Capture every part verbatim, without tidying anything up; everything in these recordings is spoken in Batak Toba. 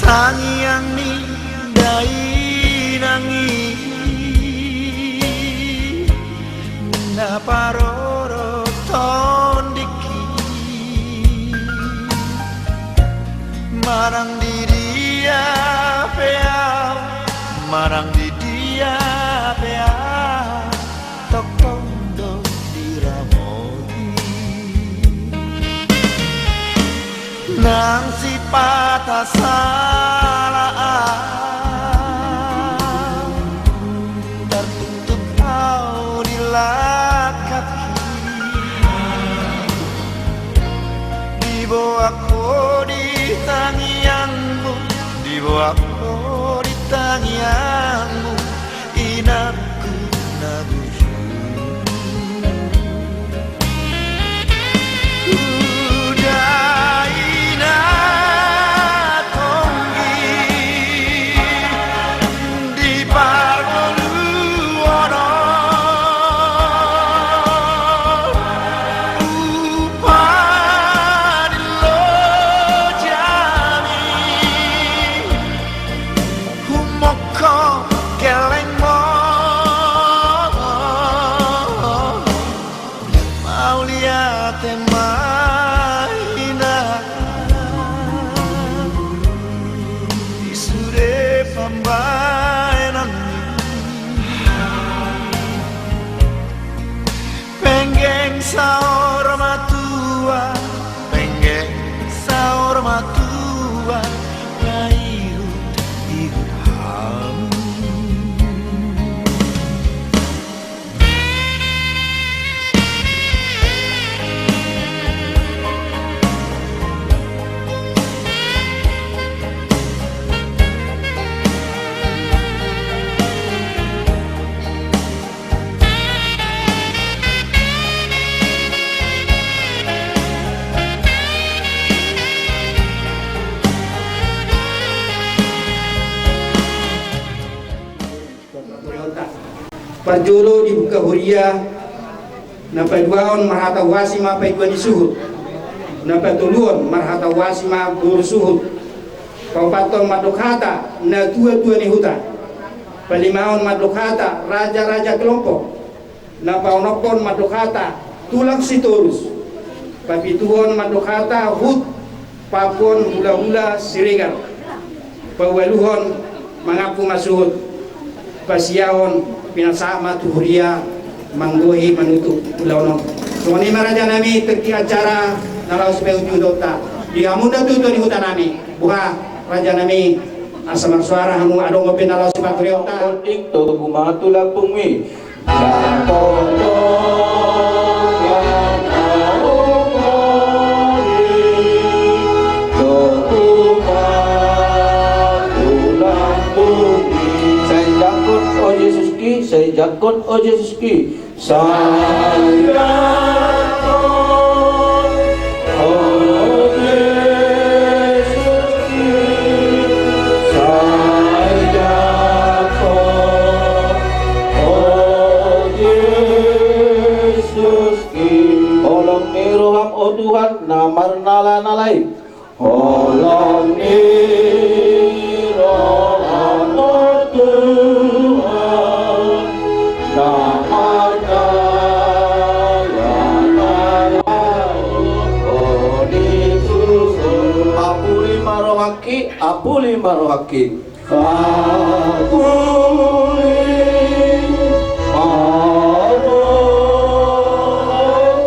Tangiang ni dainang i na parorot tondingki. Manang di dia pe ahu, manang di dia pe ahu, tongtong do diramoti. Nang sipata sala ahu, tartutup ahu di langkatki. Diboan ho di tangiangmu, diboan ho di tangiangmu, inangku na bujur. Hudaina tonggi di parngoluon on, upa ni lojami. Humongkop gellengmu, mauliate ma inang di sude pambahenanmi. Penggeng saur matua, penggeng saur matua, na ihut-ihut hamu. Parjolo dibuka huria, na paduahon marhata huasi ma paidua ni suhut, na patoluhon marhata huasi ma boru suhut, paopathon mandok hata na tua-tua ni huta, palimahon mandok hata raja-raja kelompok, na paonomhon mandok hata tulang Sitorus, papituhon mandok hata hut papuon hula-hula Siregar, paualuhon mangampu ma suhut, pasiahon pinasahat ma tu huria manggohi manutup ulaon on. Songon i ma rajanami tingki acara na laos paihutihutanta di hamu na tua-tua ni hutanami. Boha rajanami, asa marsoara hamu adong dope na laos paturionta. Otik togu ma tu lambungmi. Sai jangkon o Jesuski, sai jangkon o Jesuski. Sai jangkon o Jesuski, sai jangkon o Jesuski. Holong ni roham o Tuhan na marnala-nala i. Holong ni roham o Tuhan na marnala-nala i. Apuli ma rohangki, apuli ma rohangki. Apuli ma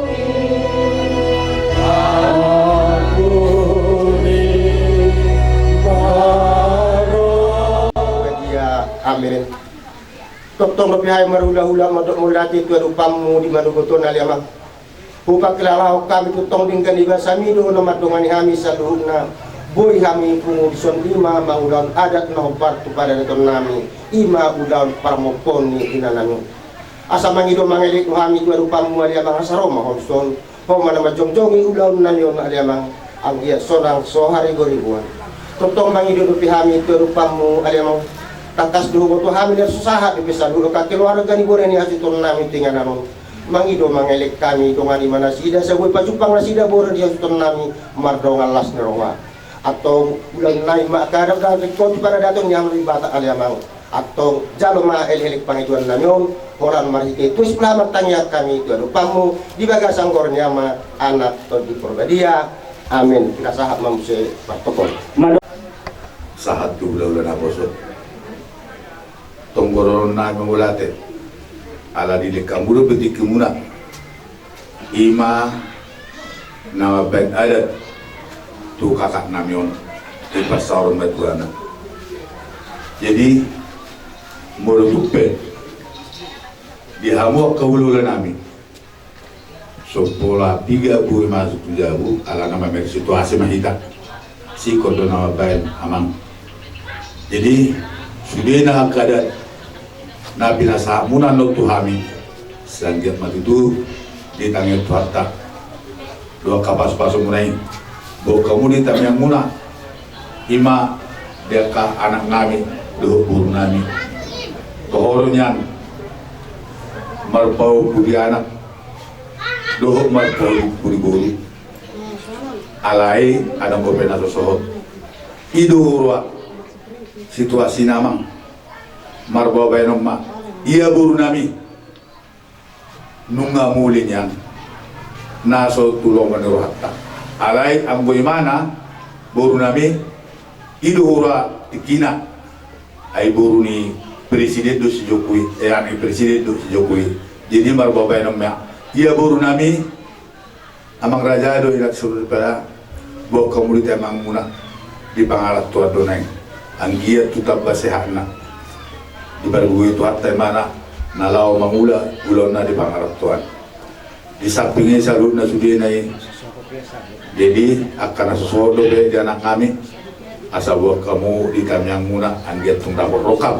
rohangki, apuli ma rohangki. Amen. Tongtong dope hami marhulahula mandok mauliate tu adopanmu di manogot on ale Amang. Hupakilalahon hami tongtong denggan ni basami do na mandongani hami saluhutna. Boi hami pungu dison, i ma mangulahon adat na hombar tu paradaton nami, i ma ulaon parmompoon ni inanami. Asa mangido mangelek do hami tu adopanmu ale Amang, asa ro ma ho dison. Ho ma na manjongjongi ulaon nami on ale Amang, anggiat sonang so hariboriboan. Tongtong mangido dope hami tu adopanmu ale Amang. Tangkas do huboto hami na so sahat dope saluhut angka keluarga ni bore ni hasuhuton nami tu inganan on. Mangido mangelek hami, dongani ma nasida, sai boi pajumpang nasida bore ni hasuhuton nami mardongan las ni roha. Antong ulaon nami ma angka adat dohot paradaton ni amang Debata ale amang. Antong jalo ma elek-elek pangidoan nami on, holan marhite tusi ma martangiang hami tu adopanmu di bagasan goar ni Ama, Anak, Tondi Porbadia. Amin. Pinasahat ma muse partopol. Sahat tu hulahula naposo. Tong gororon nami mauliate ala dilehon hamu do tingkimuna. I ma na mambahen adat tu kakak nami on, di pansaoran matuana. Jadi molo tung pe di hamu angka hulahula nami, so pola piga boi masuk tu jabu, alana mamereng situasi ma hita. Singkop do na mambahen amang. Jadi sudena angka adat na pinasahatmuna annon tu hami, sai anggiat ma tutu ditangiang Tuhanta do angka pasupasumuna i. Boan hamu di tangiangmuna, i ma di angka anak nami dohot boru nami. Toho do nian marpaupudi anak dohot marpaupudi boru. Alai adong dope na so sohot. I do huroha situasina amang. Marboa baenon ma, ia boru nami nunga muli nian na so tu lomo ni rohanta. Alai anggo imana boru nami, i do huroha tingkina. Ai boru ni presiden do si Jokowi, eh, anak ni presiden do si Jokowi. Jadi marboa baenon ma, ia boru nami, amang raja do, inang suru pada, boan hamu di tangiangmuna, di pangarantoan do nai. Anggiat tu tamba sehatna, dipargogoi Tuhanta imana na laho mangula ulaonna di pangarantoan. Di samping i saluhutna sudena i. Jadi angka na so sohot dope di anak nami, asa boan hamu di tangiangmuna, anggiat tung dapot rongkap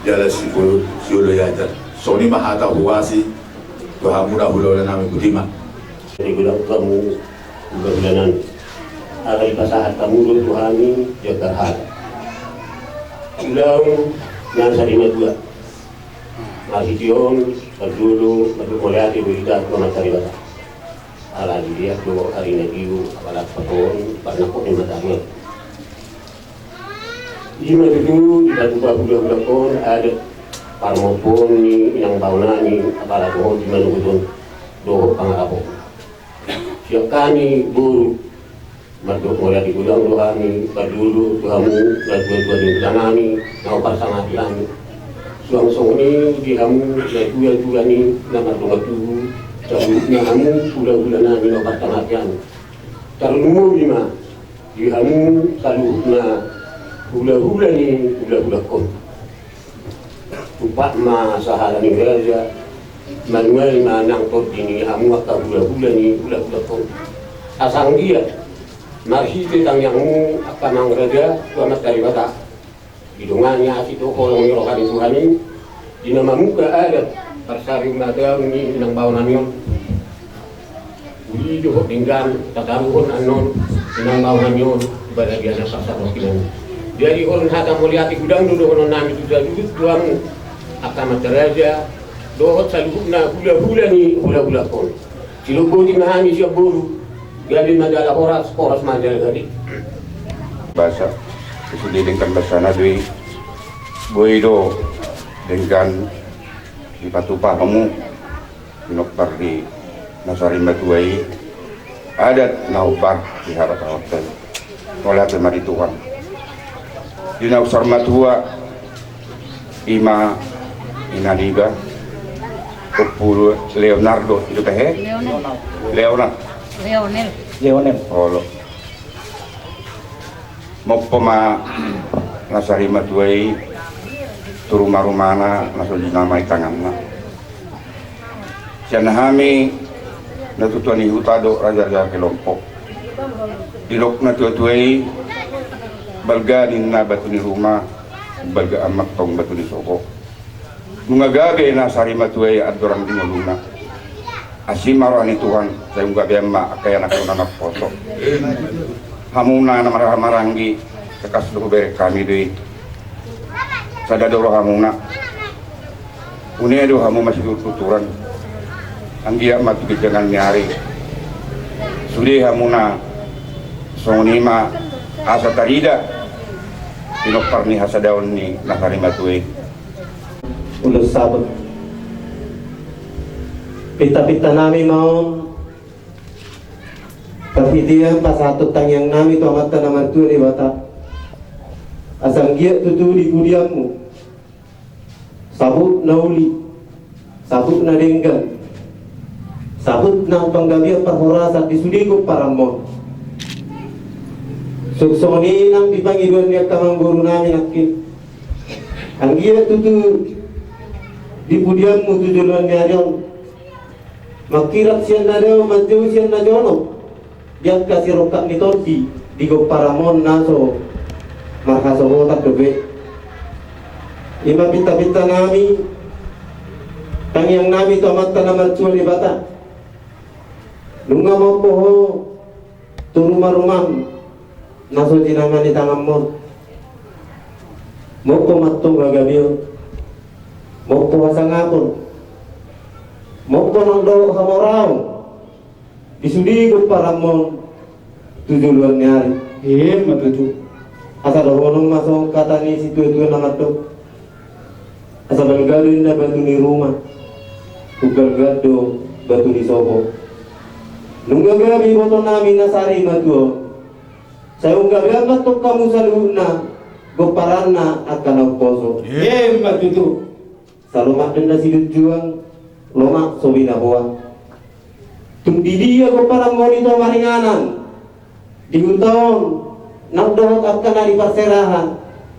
jala siolo, siolo i ajar. Songon i ma hata huasi tu hamuna hulahula nami, botima. Jadi godang hamu hulahula nami, ala dipasahat hamu do tu hami jagahan ulaon na sari matua. Marhite on, parjolo mandok mauliate do hita tu Amanta Debata. Ala dilehon do ari na dao, apala paton parnangkok ni matangihon. I ma tutu dipatupa hulahula on adat parmompoon ni inang bao nami, apala dohot di manogot on dohot pangarahon. Sian hami boru, mandok mauliate godang do hami parjolo tu hamu natuatua ni huta nami na huparsangap hami. Suang songon i di hamu natuatua ni na mardongan tubu, saluhutna hamu hulahula nami na huparsangap hami. Tarlumobi ma di hamu saluhutna hulahula ni hulahula on. Tumpak ma sahala ni raja, manual ma nang tondi ni hamu angka hulahula ni hulahula on. Asa anggiat marhite tangiangmu angka amang raja tu Amanta Debata, didongani asi tu holong ni roha ni Tuhan i, di na mamungka adat parsarimatua ni inang bao nami on. Uli dohot denggan tataruhon annon inang bao nami on, baradia na parsarok inang. Jadi holan hata mauliate godang do dohonon nami tu saluhut tu hamu angka amanta raja dohot saluhutna hulahula ni hulahula on. Silop boti ma hami sian boru, gabe ma jala horas, horas ma jala gabe. Basa, sude denggan basana do i, boi do denggan dipatupa hamu. Pinomparni na sarimatua i, adat na hombar di harapan hotel. Mauliate ma di Tuhan. Di na sarimatua i ma ina niba, Ompu Leonardo, itu teh, eh? Leonel. Leonel. Leonel. Leonel. Olo. Mompo ma na sarimatua i tu rumarumana na so jinama i tanganna. Sian hami natuatua ni huta dohot rajaraja kelompok. Didok natuatua i, balga ninna batu ni ruma, balga amak tong batu ni sopo. Nunga gabe na sarimatua i andorang di ngoluna. Asi ma roha ni Tuhan, sai gabean ma angka ianakkona na poso. Hamuna na marhahamaranggi, tangkas do hubereng hami do i. Sada do rohamuna. Une do hamu masituturan. Anggiat ma tu ginjang ni ari sude hamuna so Songon i ma asa tarida pinompar ni hasadaon ni na sarimatua i. Ulos saput. Pintapinta nami ma on, parhitean pasahathon tangiang nami tu Amanta na martua Debata. Asa anggiat tutu di pudianmu saput na uli, saput na denggan, saput nang panggabean parhorasan di sude pomparanmon. Songon i nang di pangidoan ni angka amangboru nami nangkin. Anggiat tutu di pudianmu tu joloan ni ari on mangkirap sian na dao, manjou sian na jonok, di angka sirongkap ni tondi di pomparanmon na so marhasohotan dope. I ma pintapinta nami, tangiang nami tu Amanta na martua Debata. Nunga mompo ho tu rumarumam na so jinama ni tanganmon. Mompo ma antong hagabeon, mompo hasangapon, mompo nang dohot hamoraon di sude pomparanmon tu joloan ni ari. Emma tutu. Asa dohonon ma songon hata ni situatua na mandok: Asa balga do inna batu ni ruma, umbalga do batu ni sopo. Nunga gabe iboto nami na sarimatua on. Sai umgabean ma antong hamu saluhutna pomparanna angka na umposo. Emma tutu. Sai lomak do inna sidunjuang, lomak so binaboan. Tung di dia pomparanmon ito maringanan, di huta on nang dohot angka na di parserahan,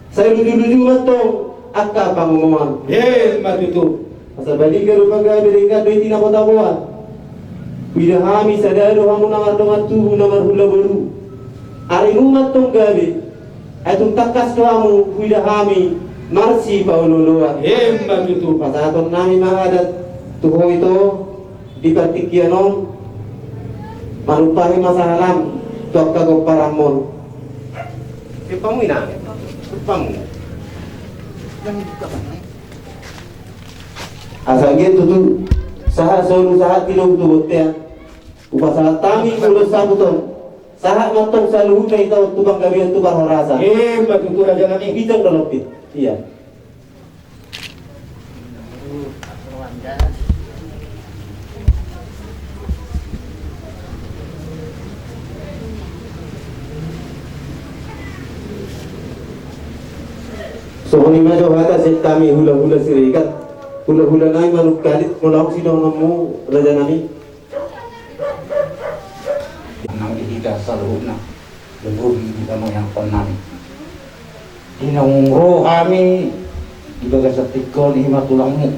sai lujuluju ma antong angka pangomoan. Emma tutu. Asa balga do pagabe, denggan do i tinabotaboan. Huida hami sada do hamu na mardongan tubu, na marhula boru. Arimu ma antong gabe, ai tung tangkas do hamu huida hami marsipaolooloan. Emma tutu. Pasahaton nami ma adat tu ho ito di partingkian on, manumpahi ma sahalam tu angka pomparanmon. Sipamu inang, sipamu. Asa anggiat tutu sahat solu, sahat tilopu tu bontean. Hupasahat hami ulos saput on. Sahat ma antong saluhutna ito tu panggabean, tu parhorasan. Emma tutu, raja nami. Ijang do lompit. Ia. Songon i ma jo hata sian hami hulahula Siregar. Hulahula nami Manungkalit, molo adong sidohononmu, raja nami. Nang di hita saluhutna, lumobi di hamu inangkon nami. Di naung ro hami di bagasan tingki on, i ma tulangmu.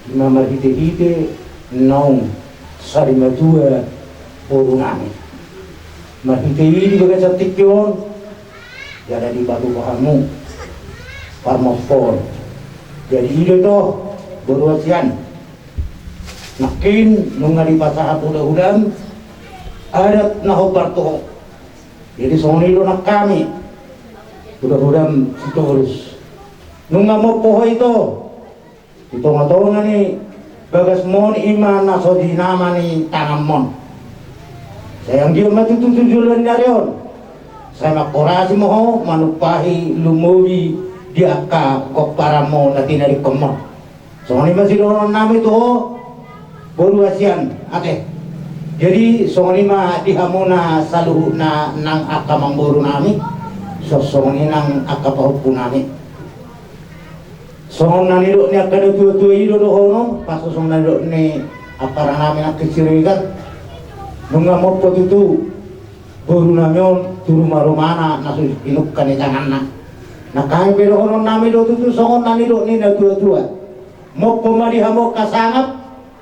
I ma marhitehite naung sarimatua boru nami. Marhite i di bagasan tingki on, jala dipatupa hamu parmompoon. Jadi i do ito, boru hasian. Nangkin nunga dipasahat hulahulam adat na hombar tu ho. Jadi songon i do nang hami, hulahulam Sitorus. Nunga mompo ho ito tu tongatonga ni bagasmon, i ma na so jinama ni tanganmon. Sai anggiat ma tutu tu joloan ni ari on, sai manghorasi ma ho manumpahi lumobi di angka pomparanmon na tinadingkonmon. Songon i ma sidohonon nami tu ho, boru hasian, ate. Jadi songon i ma di hamuna saluhutna nang angka amangboru nami, so songon i nang angka pahompu nami. Songon na nidok ni angka natuatua i do dohonon, pas songon na nidok ni ampara nami nangkin Siregar. Nunga mompo tutu boru nami on tu rumarumana na so inungka ni tanganna. Nang hami pe dohonon nami do tutu songon na nidok ni natuatua. Mompo ma di hamu angka sangap,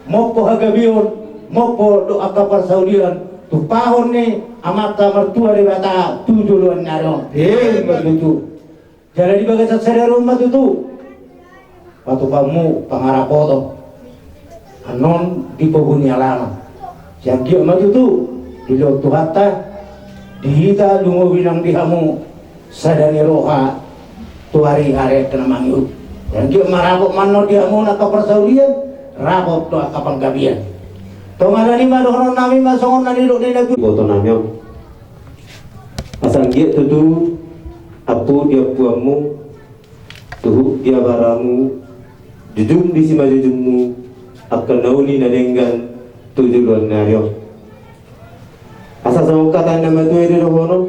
mompo hagabeon, mompo dohot angka parsaulian, tumpahon ni Amanta Martua Debata tu joloan ni ari on. Emma tutu. Jala di bagasan sadari on ma tutu patupamu pangarapoton annon di pogu ni alaman. Sai anggiat ma tutu dilehon Tuhanta di hita, lumobi nang di hamu sada ni roha tu ari-ari angka na mangihut. Sai anggiat ma rapot ma annon di hamu angka parsaulian, rapot do angka panggabean. Tonganan i ma dohonon nami ma songon na nidok ni natuatua. Iboto nami on. Asa anggiat tutu ampu di ampuanmu, tuhuk di abaramu, jujung di simanjujungmu, angka na uli na denggan tu joloan ni ari on. Asa songon hata ni na matua i do dohonon,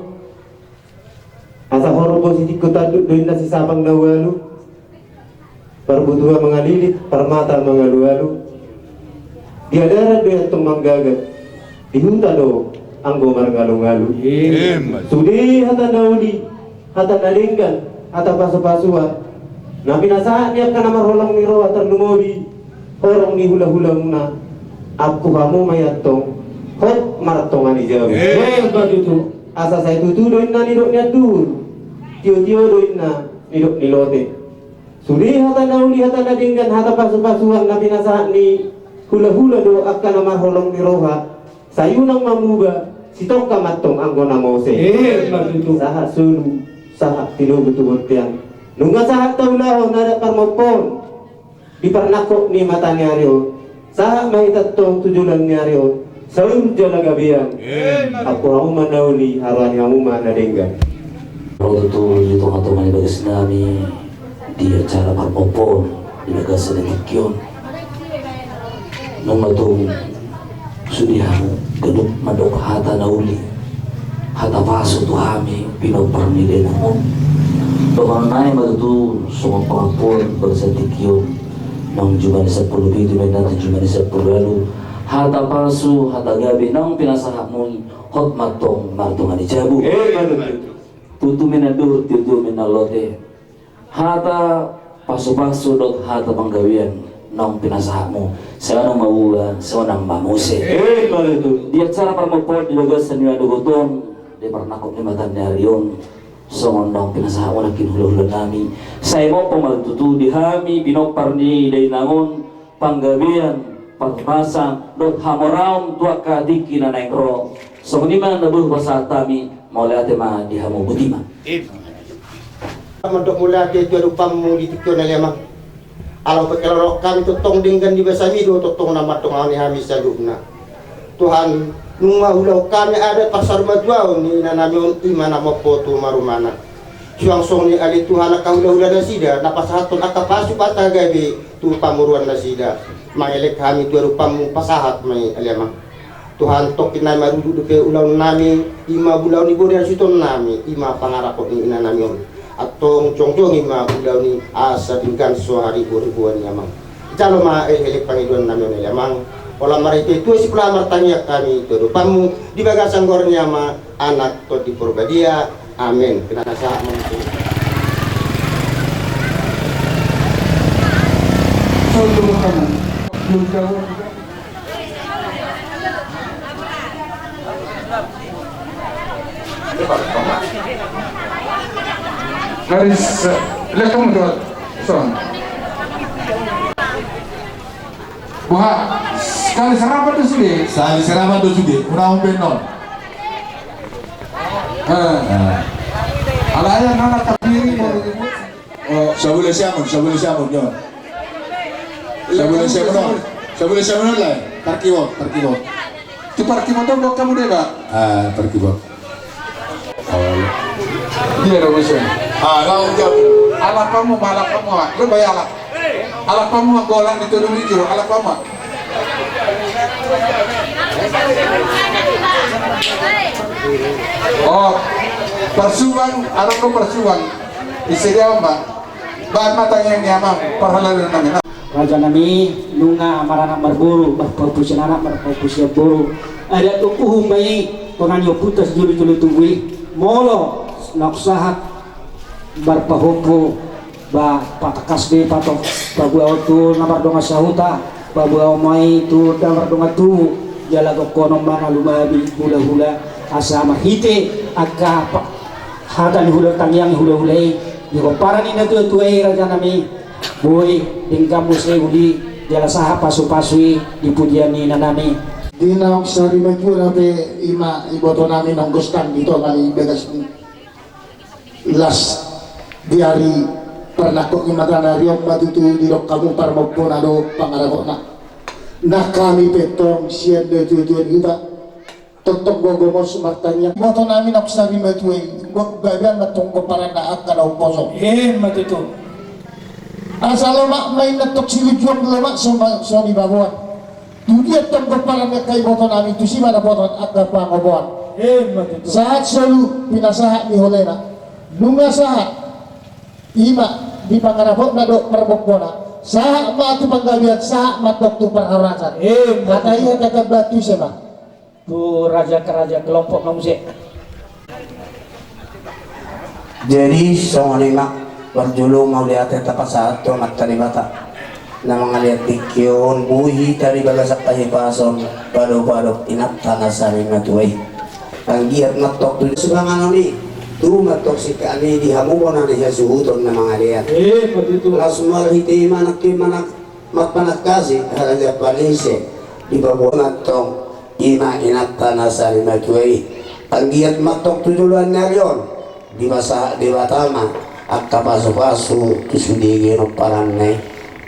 asa horbo sitingko tanduk do inna sisapang na ualu, parbutua mangalilit, parmata mangalualu. Di adaran do i antong manggagat, di huta do anggo marngalungalu. Emma. Sude hata na uli, hata na denggan, hata pasupasuan na pinasahat ni angka na marholong ni roha, tarlumobi horong ni hulahulamuna, ampu hamu ma i antong hot martonga ni jabu. Emma tutu. Asa sai tutu do inna nidok ni anduhur, tiotio do inna nidok ni lote. Sude hata na uli, hata na denggan, hata pasupasuan na pinasahat ni hulahula dohot angka na marholong ni roha, sai unang mamuba, sitongka ma antong anggo na mose. Emma tutu. Sahat solu, sahat tinogu tu bontean, nunga sahat taulahon adat parmompoon di parnangkok ni mata ni ari on. Sahat ma hita antong tu joloan ni ari on saur jala gabean. Emma. Ampu hamu ma na uli, haroani hamu ma na denggan. Ro tutu di tongatonga ni bagas nami di acara parpompoon di bagasan ni tingki on. Nunga tung sude hamu ganup mandok hata na uli, hata pasu tu hami pinompar ni dainang on. Dohonon nami ma tutu songon pangampuon bagasan tingki on, naung jumadi sampulu pitu, naung tu jumadi sampulu ualu. Hata pasu, hata gabe naung pinasahatmu i, hot ma antong martonga ni jabu. Emma tutu. Tutu ma i na anduhur, tiotio ma i na lote. Hata pasupasu dohot hata panggabean naung pinasahatmu, sai unang mamuba, sai unang mamose. Emma tutu. Di acara parmompoon di bagasan ni na dohot on, di parnangkok ni mata ni ari on, songon naung pinasahatmu nangkin hulahula nami, sai mompo ma tutu di hami pinompar ni dainang on panggabean, parnasan dohot hamoraon tu angka tingki na naeng ro. Songon i ma na boi hupasahat hami, mauliate ma di hamu. Botima. Mandok mauliate tu adopanmu di tingki on ale Amang. Ala hupakelorok hami tongtong denggan di basami do tongtong na mandongani hami saluhutna. Tuhan, nunga huulahon hami adat parsaurmatuaon ni inanami on, i ma na mompo tu marumana. Suang songon i ale Tuhan, angka hulahula nasida na pasahathon angka pasu-pasu gabe tu pamoruan nasida. Mangelek hami tu adopanmu, pasahat ma i ale Amang. Tuhan, tongkin nai marudut dope ulaon nami, i ma ulaon ni bontean suhiton nami, i ma pangarahon ni inanami on. Antong jongjongi ma ulaon i asa denggan so haribo-riboan i Amang. Jalo ma elek-elek pangidoan nami on ale Amang. Holan marhite Tuhan Sipulaan martangiang hami tu adopanmu di bagasan goar ni Ama, Anak, Tondi Porbadia. Amen. Pinasahat ma. Garis, eh, lihat kamu tuh, son. Buha, sekali serapat tuh sudah. Sekali serapat tuh sudah. Udah ompin non. Eh. Nah. Ala ayah nana kapiri mau ribut. Oh, sabule siamun, sabule siamun, yo. Sabule siamun, no. Sabule siamun, no, lah. Parkibot, parkibot. Tu parkibot on, buat kamu deh, Pak. Ah, parkibot. Oh, iya. Dia dong, bisa. Ah, lawan jam. Alat kamu, alat kamu, ah. Lu bayar alat. Alat kamu, ah, bola itu dulu, itu, alat kamu, ah. Oh, parsuang, alat lu parsuang. Isi dia, Pak. Baen ma tangiang ni Amang, parhalado nami na. Raja nami, nunga maranak marboru, marpahompu sian anak, marpahompu sian boru. Adat dohot uhum ma i, tona ni ompunta sijolo-jolo tubu i. Molo naung sahat marpahompu, ba patangkas be patok, paboaon tu na mardongan sahuta, paboaon ma i tu na mardongan tubu. Jala gokhon ma na lumobi hulahula, asa marhite angka pa-, hata ni hula, tangiang ni hulahula i, di pomparan ni natuatua i, raja nami, boi denggan muse uli, jala sahat pasupasu i di pudian ni inanami. Di naung sari matua na pe, i ma iboto nami naung gostan di tonga ni bagas ni las di ari parnangkok ni mataniari on ma tutu didok hamu parmompona dohot pangarahutna. Nang hami pe tong sian natuatua ni huta Tongtong gogo ma sumartaniang. Iboto nami naung sari matua i, gogo gabe ma tong gomparanna angka na umposo. Ima tutu. Asa lomak ma inna tong silinjuang, lomak so ma, so nibaboan. Tu dia tong gomparan ni angka iboto nami, tusi ma dapotan angka pangomoan. Ima tutu. Sahat solu pinasahat ni holena. Nunga sahat, ima di pangarapotna dohot parmompona. Sahat ma tu panggabean, sahat ma tong tu parhorasan. Ima tutu. Hata i hata gambatu sema. Tu raja-raja kelompok na muse. Jadi songon i ma, parjolo mauliate tapasahat tu Amanta Debata na mangalean tingki on, boi hita di bagasan hahipason, padopadop inanta na sari matua i. Anggiat ma tong tu subanganon i, tu ma tong singkami di hamu bona ni hasuhuton na mangalean. Eh, betul. Laos marhite i ma nangkin manak Marpanangkasi harajaon panise, dipaboa ma tong ima inanta na sari matua i. Anggiat ma tong tu joloan ni ari on, dipasahat Debata ma angka pasupasu tu sude gabe pomparanna i.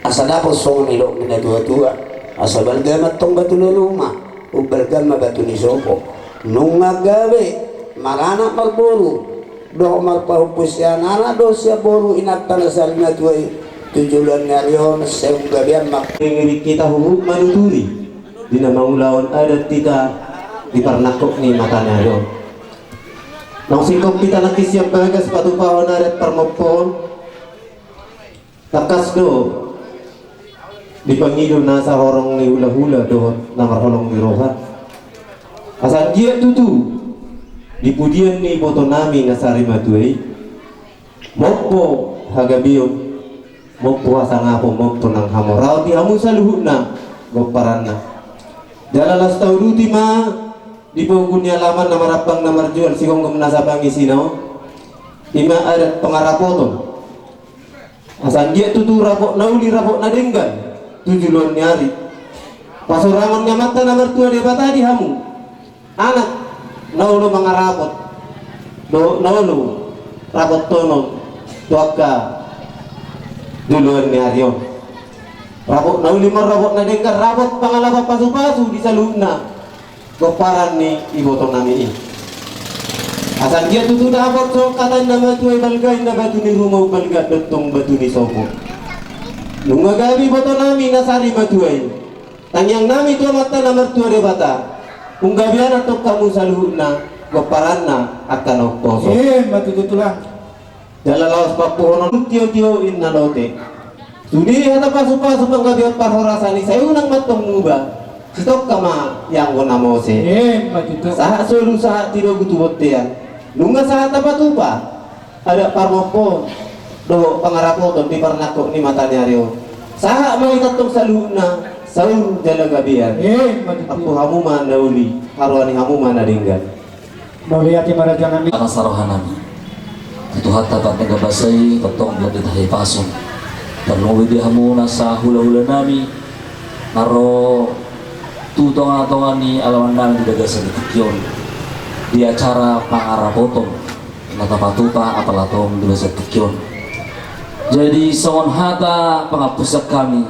Asa dapot songon nidok ni natuatua, asa balga ma tong batu ni ruma, umbalga ma batu ni sopo. Nunga gabe maranak marboru, dohot marpahompu sian anak dohot sian boru inanta na sari matua i, tu joloan ni ari on sai umgabean ma. Ingin hita huhut manuturi di na mangulahon adat hita di parnangkok ni mata ni ari on. Naung singkop hita nangkin sian bagas patupahon adat parmompoon. Tangkas do dipangido nasa horong ni hulahula dohot na marholong ni roha. Asa anggiat tutu di pudian ni iboto nami na sari matua i, mompo hagabeon, mompo hasangapon, mompo nang hamoraon di hamu saluhutna gomparanna. Jala laos tauduti ma di pogu ni alaman na marambang na marjual sigomgom nasa pangisina on, ima adat pangarapoton. Asa anggiat tutu rapot na uli, rapot na denggan tu joloan ni ari. Pasurangon ni Amanta na martua Debata di hamu anak na olo mangarapot dohot na olo rapothonon tu angka joloan ni ari on. Rapot na uli ma on, rapot na denggan, rapot pangalapan pasupasu di saluhutna gomparan ni iboto nami i. Asa anggiat tutu dapot songon hata ni na matua i, balga inna batu ni ruma, umbalga dohot tong batu ni sopo. Nunga gabe iboto nami na sari matua i, tangiang nami tu Amanta na martua Debata, umgabean ma tong hamu saluhutna gomparanna angka na umposo. Ima tutu, Tulang. Jala laos pampuhonon tiotio inna lote. Sude hata pasupasu panggabean parhorasan i sai unang ma tong muba, sitongka ma ianggo na mose. Ima tutu. Sahat solu sahat tinogu tu bontean. Nunga sahat tapatupa adat parmompoon dohot pangarapoton di parnangkok ni mata ni ari on. Sahat ma hita tong saluhutna saur jala gabean. Ima tutu. Ampu hamu ma na uli, haroani hamu ma na denggan. Mauliate ma raja nami. Ana saroha nami. Tu Tuhanta pardenggan basa i, tongtong di hahipason. Tarlumobi di hamu nasa hulahula nami na ro tu tongatonga ni alaman nami di bagasan ni tingki on, di acara pangarapoton na tapatupa apala tong di bagasan tingki on. Jadi songon hata pangampusan hami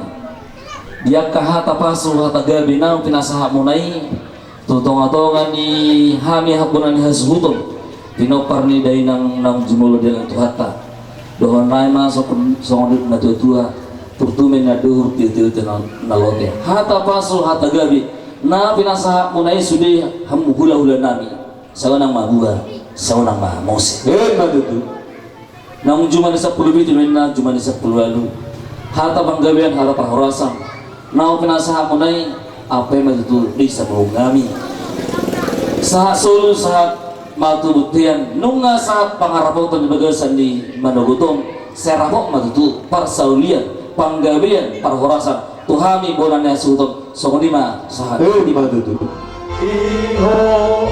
di angka hata pasu hata gabe naung pinasahatmuna i, tu tongatonga ni hami hambona ni hasuhuton, pinompar ni dainang naung jumolo di dalan Tuhanta. Dohonon nami ma songon, songon natuatua, turtu ma inna dohot tiotio na, na lote. Hata pasu hata gabe na pinasahatmuna i sude hamu hulahula nami, sai unang ma muba, sai unang ma mose. Ima tutu. Naung juma ni sampulu pitu ma inna juma ni sampulu ualu. Hata panggabean, hata parhorasan naung pinasahatmuna i, ampe ma tutu di sabohong nami. Sahat solu sahat ma tu bontean, nunga sahat pangarapoton di bagasan ni manogot on, sai rapot ma tutu parsaulian, panggabean, parhorasan tu hami bona ni hasuhuton. Songon i ma sahat. Ima tutu. Iho,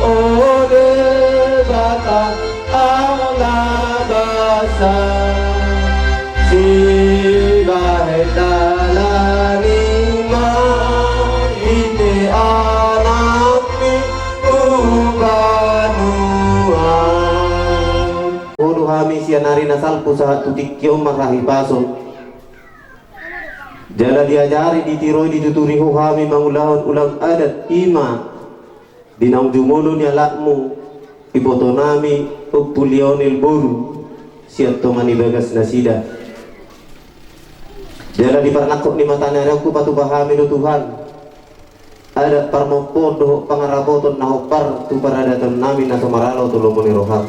o Debata, ala basa, sibahen dalan i marhite Anakmi tu banua. Olo hami sian ari na salpu sahat tu tingki on marhahipason. Jala diajari, ditiroi, dituturi Ho hami mangulahon ulaon adat, ima Di naung jumolo ni alapmu, ibotonami Ompu Lionel boru, sian tonga ni bagas nasida. Jala di parnangkok ni mataniari on hupatupa hami do Tuhan adat parmompoon dohot pangarapoton na hombar tu paradatannami na so maralo tu lomo ni roham.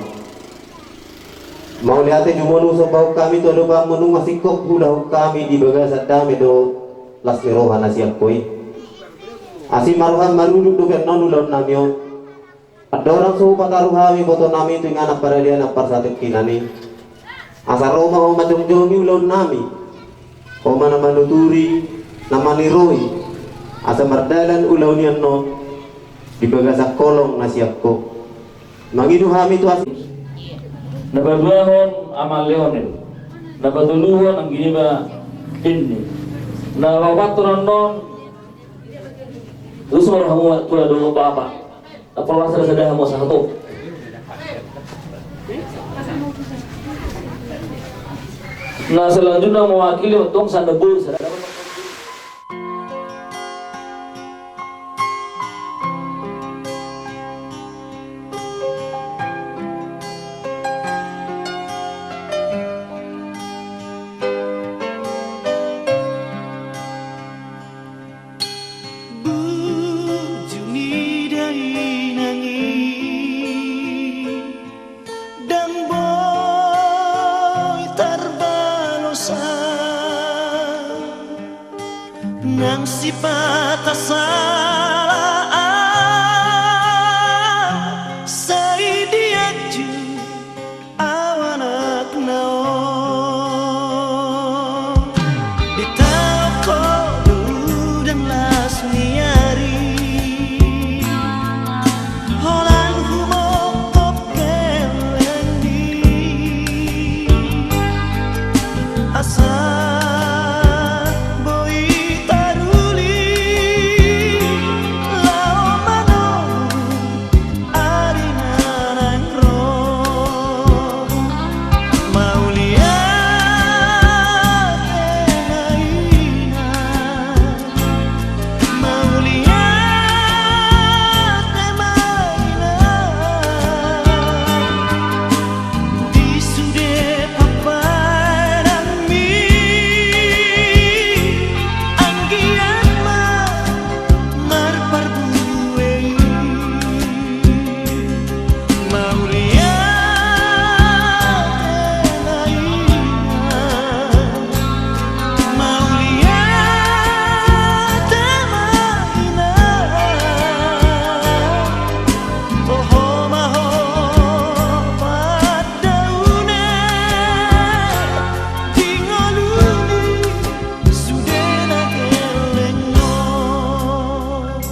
Mauliate jumolo husombahon hami tu adopanmu nunga singkop huulahon hami di bagasan dame dohot las ni roha na sian Ho i. Asi ma roham marudut dope annon ulaonnami on. Andorang so hupataru hami ibotonami tu inganan paradianan parsatongkinan i, asa ro ma Ho manjongjongjongi ulaonnami. Ho ma na manuturi, na maniroi, asa mardalan ulaon i annon di bagasan holong na sian Ho. Mangido hami tu asi. Na paduahon Ama Lionel, na patoluhon anggi niba Denny, na paopathon annon. Terus orang hamu tua dulu bapak. Apa lah, sada-sada hamu satu. Nah, selanjutnya mewakili untuk sanda boru, sanda Bujur ni dainang i, ndang boi tarbalosan. Nang sipata sala au sai dianju au anakna on. Ditaon ho do udan las ni ari, holan humongkop gellengmi. Asa boi taruli laho manolus ari na naeng ro. Mauliate ma inang. Mauliate ma inang di sude papadanmi, anggiat ma marparbue i. Mauliate ma inang. Mauliate ma inang. Toho ma ho pandaune di ngolu ni sude na gelleng on.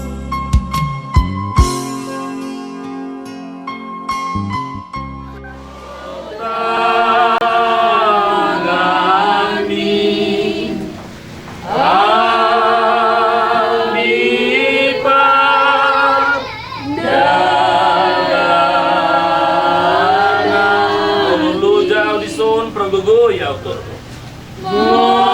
Tanganmi, ami pandangan. Lulu jauh di son, pergogo ya, autor. Lolo.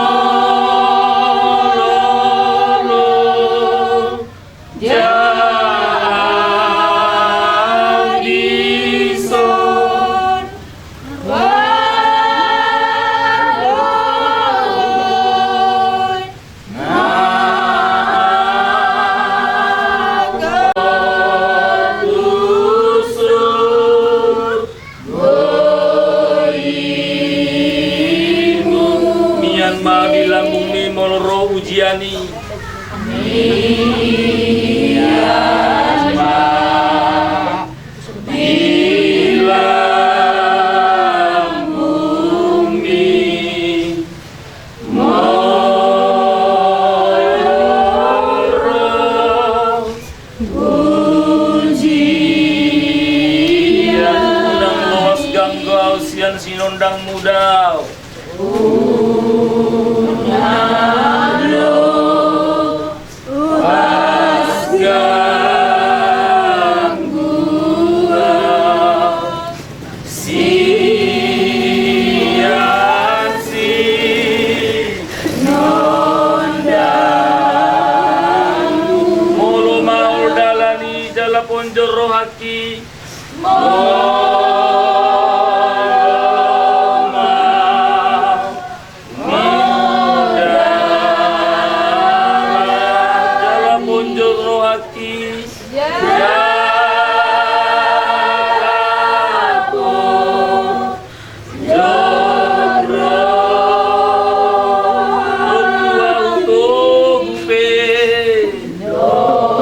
Jadison. Wahai. Mian ma di lambungmi molo ro ujian i. Mian ma di lambungmi molo ro ujian. Unang loas ganggu au sian sinondangmu dao. Unang loas ganggu au sian sinondangmu. Molo maol dalan i jala pon Mauliate ma jala punjut rohangki. Jala punjut rohangki. Tua utubu pe. Tua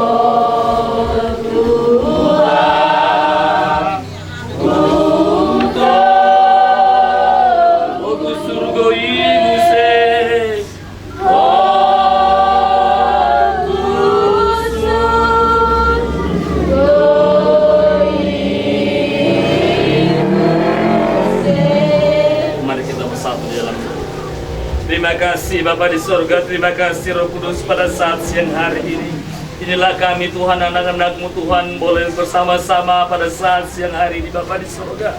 utubu surgo i muse. Mari kita bersatu di dalam doa. Terima kasih Bapa di sorga, terima kasih Roh Kudus pada saat siang hari ini. Inilah kami Tuhan, anak-anak-Mu Tuhan, boleh bersama-sama pada saat siang hari ini Bapa di sorga.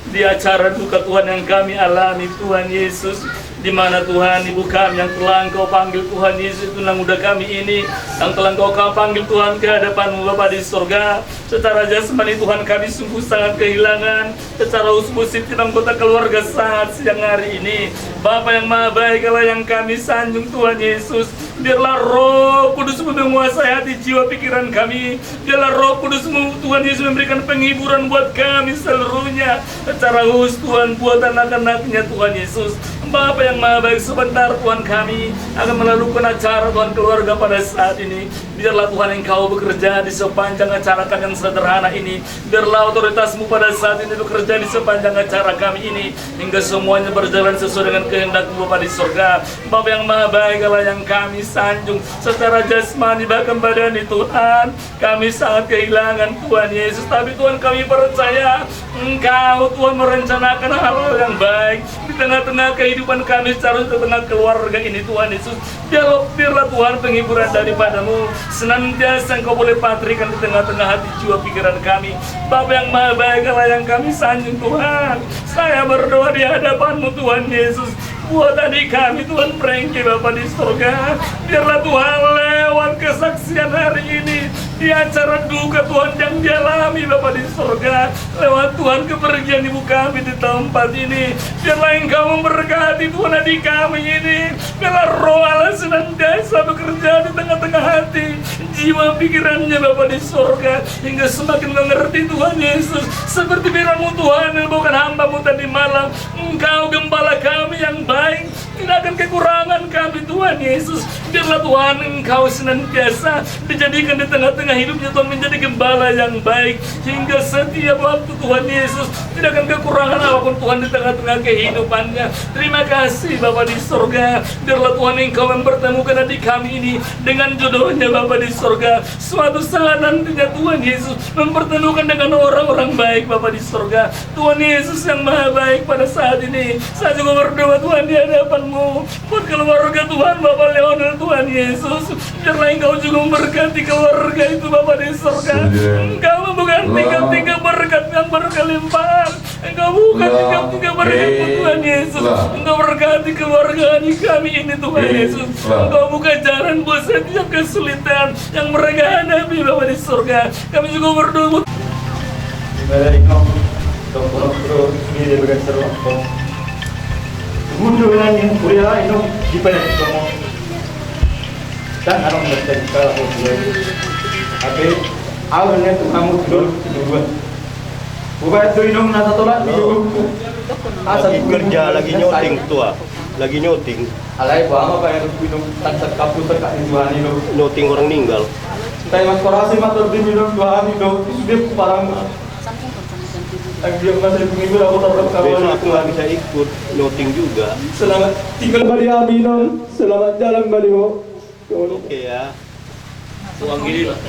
Di acara duka Tuhan yang kami alami Tuhan Yesus, di mana Tuhan Ibu kami yang telah Engkau panggil Tuhan Yesus, itu anak muda kami ini yang telah Engkau, Engkau panggil Tuhan ke hadapan-Mu Bapa di sorga. Secara jasmani Tuhan kami sungguh sangat kehilangan, secara khusus anggota keluarga saat siang hari ini. Bapa yang maha baik, Allah yang kami sanjung Tuhan Yesus, biarlah Roh Kudus-Mu menguasai hati jiwa pikiran kami. Biarlah Roh Kudus-Mu, Tuhan Yesus, memberikan penghiburan buat kami seluruhnya. Secara khusus, Tuhan, buat anak-anak-Nya, Tuhan Yesus. Bapa yang maha baik, sebentar, Tuhan, kami akan melakukan acara, Tuhan, keluarga pada saat ini. Biarlah, Tuhan, Engkau bekerja di sepanjang acara kami yang sederhana ini. Biarlah otoritas-Mu pada saat ini bekerja di sepanjang acara kami ini, hingga semuanya berjalan sesuai dengan kehendak-Mu, Bapa di sorga. Bapa yang maha baik, Allah yang kami sanjung, secara jasmani bahkan badani, Tuhan, kami sangat kehilangan Tuhan Yesus, tapi Tuhan, kami percaya Engkau, Tuhan, merencanakan hal-hal yang baik di tengah-tengah kehidupan kami, secara di tengah keluarga ini, Tuhan Yesus. Biarlah, biarlah Tuhan penghiburan daripada-Mu senantiasa Engkau boleh patrikan di tengah-tengah hati jiwa pikiran kami. Bapa yang maha baik, Allah yang kami sanjung, Tuhan, saya berdoa di hadapan-Mu, Tuhan Yesus. Buat adik kami, Tuhan, Frankie, Bapa di sorga. Biarlah, Tuhan, lewat kesaksian hari ini, di acara duka, Tuhan, yang dialami, Bapa di sorga, lewat, Tuhan, kepergian ibu kami di tempat ini, biarlah Engkau memberkati, Tuhan, adik kami ini. Biarlah Roh Allah senantiasa bekerja di tengah-tengah hati, jiwa, pikirannya, Bapa di sorga, hingga semakin mengerti, Tuhan Yesus, seperti firman-Mu, Tuhan, yang bukan hamba-Mu tadi malam. Engkau gembala kami yang baik, tidak akan kekurangan kami, Tuhan Yesus. Biarlah, Tuhan, Engkau senantiasa dijadikan di tengah-tengah hidupnya, Tuhan, menjadi gembala yang baik hingga setiap waktu, Tuhan Yesus. Tidak akan kekurangan apapun, Tuhan, di tengah-tengah kehidupannya. Terima kasih, Bapa di sorga. Biarlah, Tuhan, Engkau mempertemukan adik kami ini dengan jodohnya, Bapa di sorga. Suatu saat nantinya, Tuhan Yesus, mempertemukan dengan orang-orang baik, Bapa di sorga. Tuhan Yesus yang maha baik, pada saat ini saya juga berdoa, Tuhan, di hadapan-Mu buat keluarga, Tuhan, Bapa Leonel, Tuhan Yesus. Biarlah Engkau juga memberkati keluarga itu, Bapa di sorga. Engkau membuka tingkap-tingkap berkat yang berkelimpahan. Engkau buka tingkap-tingkap berkat-Mu, Tuhan Yesus. Engkau berkati keluarga adik kami ini, Tuhan Yesus. Engkau buka jalan buat setiap kesulitan yang mereka hadapi, Bapa di sorga. Kami juga berdoa. Ibadah inong, dokter, dokter, ini dia bagian seru. Mundur nanya, kuliah inong, di pada inong. Dan anak mereka di kala kau gue. Tapi, awalnya tuh kamu tidur, tidur gue. Bukan tuh inong, nasa tolak, tidur. Lagi kerja, lagi nyuting, tua. Lagi nyuting. Alai, ba, ama, ba, yang minum tak sekapus, tak dijual, minum. Nyuting orang meninggal. Tapi mas korasi, mas, lebih minum dua hari, dong. Itu dia parang. Tapi dia masih menghibur, aku tetap kawan. Besok aku nggak bisa ikut nyuting juga. Selamat tinggal, Bali, Aminon. Selamat jalan, Bali, Ho. Oke, ya. Uang gini, Pak.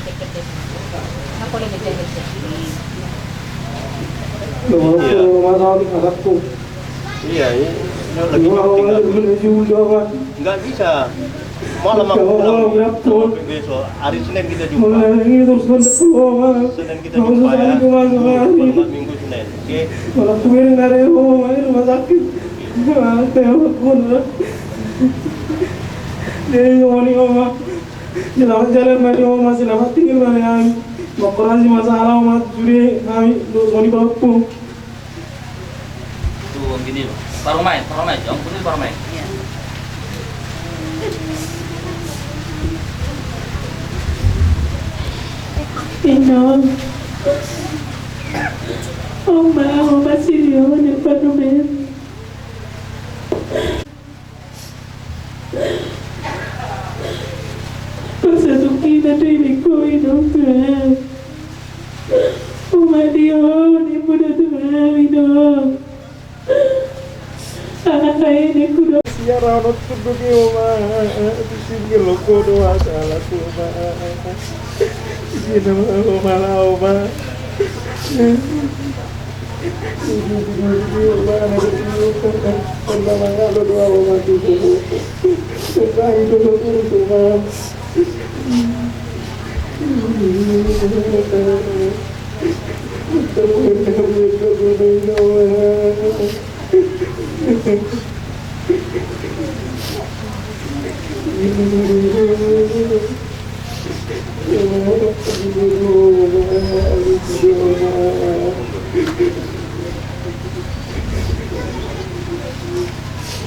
Iya. Iya, iya. Lagi nyuting aku. Nggak bisa. Malam aku pulang. Besok, hari Senin kita jumpa. Senin kita jumpa, ya. Malam Minggu, Senin. Oke. Selamat jalan, Bali, Oma. Selamat tinggal, Bali, Ami. Mangkorasi ma sahala, umat, juri hami do songon i, pahompu. Tu, anggi ni, parumaen, parumaen, anggi ni, parumaen. Inong. Oma, oma, sini, oma, di parumaen. Pasahat hami do, inong, tu ho, inong, Tuhan. Oma, di ho, di ho do, Tuhan, inong. Anak, ai, di ho do. Sian ahu nuntu do, oma. Sini, loko do, asal aku, oma. Sini, oma, oma, oma.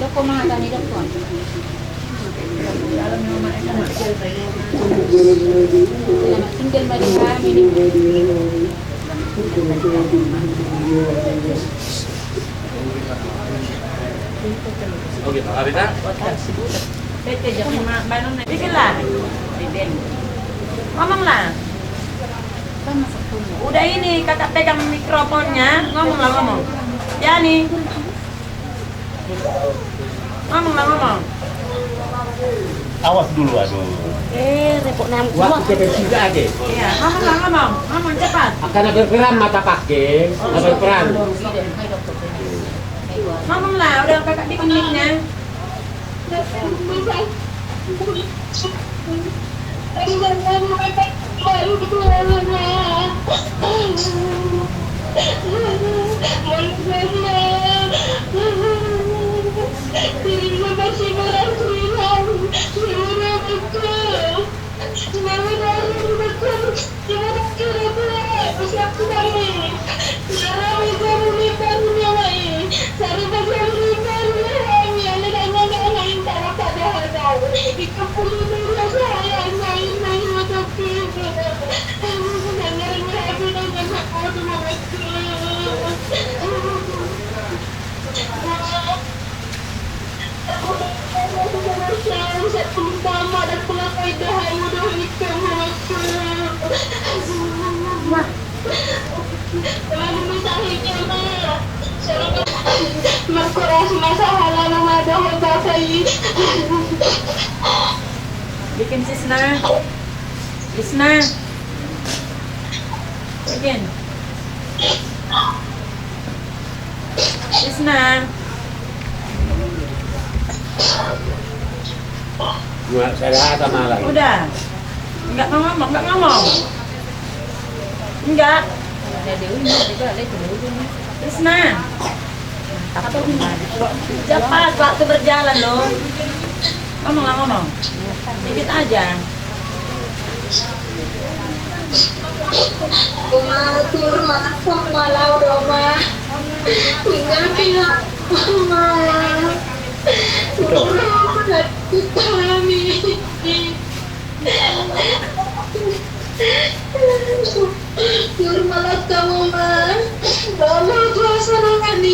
Doko ma hata ni dokon. Selamat tinggal ma di hami. Oke, Pak Kapita. Bikin lah. Ngomong lah. Udah ini, kakak pegang mikrofonnya, ngomong lah, ngomong. Yani. Ngomong lah, ngomong. Awas dulu, aduh. Eh, repot nam. Waktu kita sudah aja. Iya, ngomong lah, ngomong. Ngomong cepat. Akan ada berperan mata pakai, ada berperan. Ngomong lah, udah kakak bikin mic-nya. Mangkorasi ma sahala ma dohot bapa i. Bikin, Sisna. Sisna. Bikin. Sisna. Nggak, saya ada malah. Udah. Nggak mau ngomong, nggak ngomong. Nggak. Sisna. Cepat, waktu berjalan loh. Ngomong lah, ngomong. Dikit aja. Uma, tiur ma nangkok ma laho do, Uma. Tinggal pina, Uma. Tiur ma nangkok ma laho do, Uma. Tiur ma nangkok ma laho do, Uma. Laho ma laho tu hasonangan i.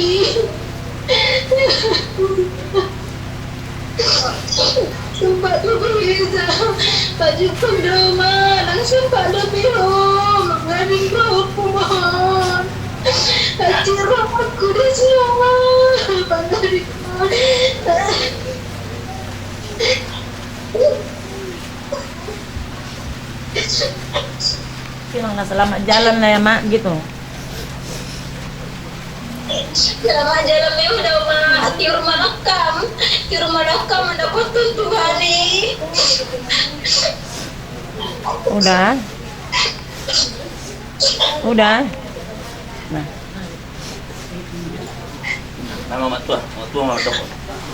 Sumpah tu gereja, pajumpang do, Uma, nang sumpah do, Uma, mangading rohangku, Uma. Ajar rohangku disi, Uma, mangading. Bilang na selamat jalan lah ya, Mak, gitu. Selamat jalan ya, udah, Mak. Tiur ma nangkok. Tiur ma nangkok, mendapatkan Tuhan nih. Udah. Udah. Nah. Nama matua, matua, matua.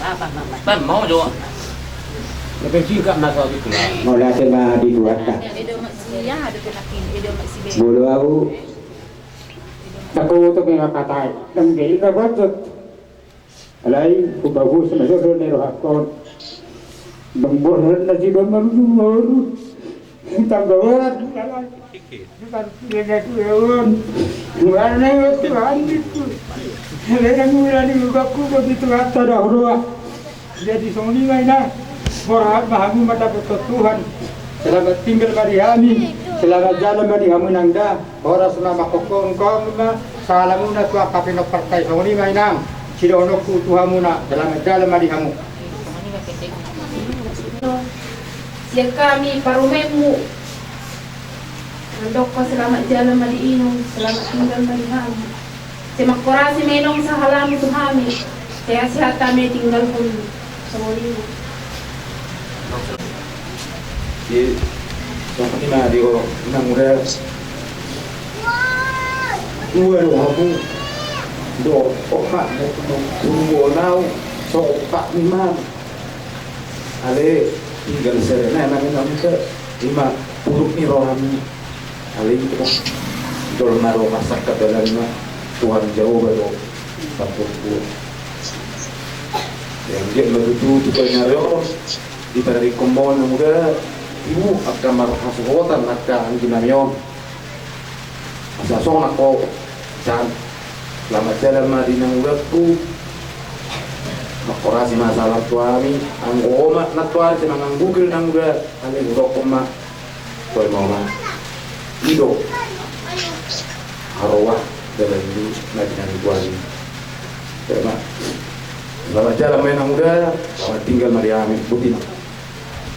Apa, Mama? Bang, mau jawab. Mauliate ma di Tuhanta. Molo ahu, tangkoto pe ma hata i, ndang be inna bacot. Alai hubahen ma jolo ni rohangkon. Ndang borhat na sidon marujung maru. Tamba horas. Jadi songon i ma inang. Borhat ma hamu mandapothon Tuhan. Selamat tinggal ma di hami. Selamat jalan ma di hamu inang da. Horas ma mangkophon hamu ma sahalamuna tu angka pinomparta i. Songon i ma inang sidohononku tu hamuna. Selamat jalan ma di hamu. Sian hami parumaenmu. Mandok selamat jalan ma di inong, selamat tinggal ma di hami. Sai mangkorasi ma inong sahalamu tu hami. Sehat-sehat hami tinggalhon songon i. Di songon i ma di ho inang uda. Dua do hamu. Do opat do hamu. Dua nau. So opat ni mam. Ale tinggal serena nang inang uda. Ima puruk ni rohami. Ale i do. Jolma do masak kedalan ma Tuhan Jahowa do. Pampun pun. Yang dia menuju tu kanyarion. Di tadi komon yang udah ibu akan marhasuhotan akan anggi namion. Asa songon nangko. Selamat jalan ma di nang uda tu. Mangkorasi ma salam tu hami. Anggo omat na tu ari sinang anggukil nang uda. Hami hudok ma. Koi ma omat. Ido. Haroa. Dalam di nang tuan. Selamat jalan ma nang uda. Selamat tinggal ma di hami. Bukti ma.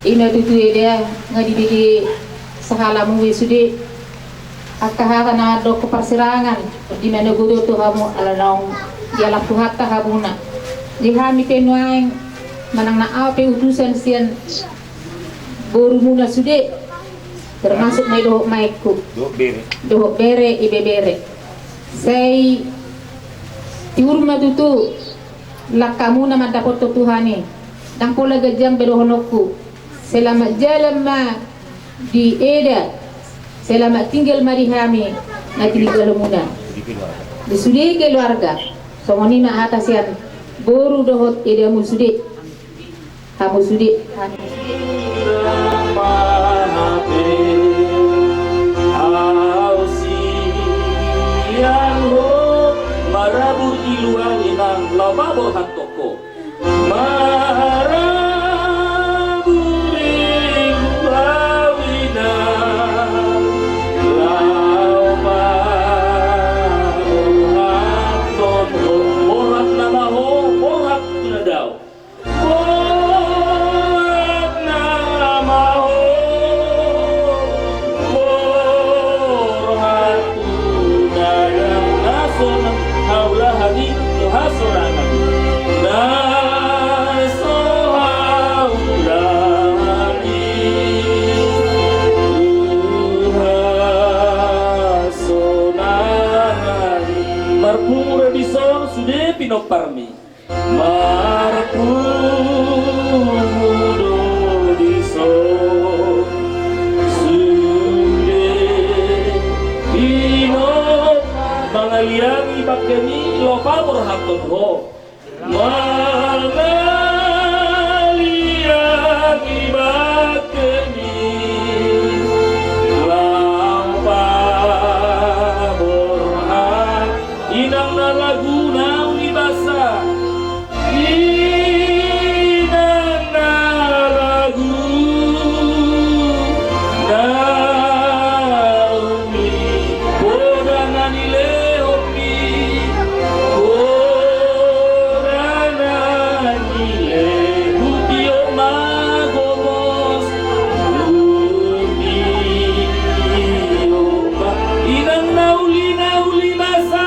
Ima tutu eda nga dibege sahalamu be sude. Angka hata na mandok parsirangan di manogu do tu hamu ala naung dialap Tuhanta hamuna. Di hami pe nuaeng manang na au pe utusan sian borumuna sude. Termasuk ma i dohot maengku dohot bere ibebere. Sai tiur ma tutu langkamuna mandapothon Tuhan i. Ndang pola ganjang be dohononku. Selamat jalan ma di eda. Selamat tinggal ma di hami na tininggalmuna. Di sude keluarga. Songon i ma hata sian boru dohot edamu sude. Hamu sude. Au sian ho marabur i luang inang laho paborhathon ho. Marabur i luang inang laho paborhathon ho. Borhat nama ho, borhat tu na dao. Borhat nama ho, borhat tu na dao. Na so haulahan i tu hasonangan i. Na so haulahan i tu hasonangan i. Marpungu do dison sude pinomparmi. Marpungu do dison sude pinomparmi. Mangaliangi bangkemi laho paborhathon ho. Mangaliangi bangkemi laho paborhat. Inang na lagu na uli basa. Inang na lagu na uli. Poda na nilehonmi. Poda na nilehonmi. Tio ma gomos. Tio ma. Inang na uli, na uli basa.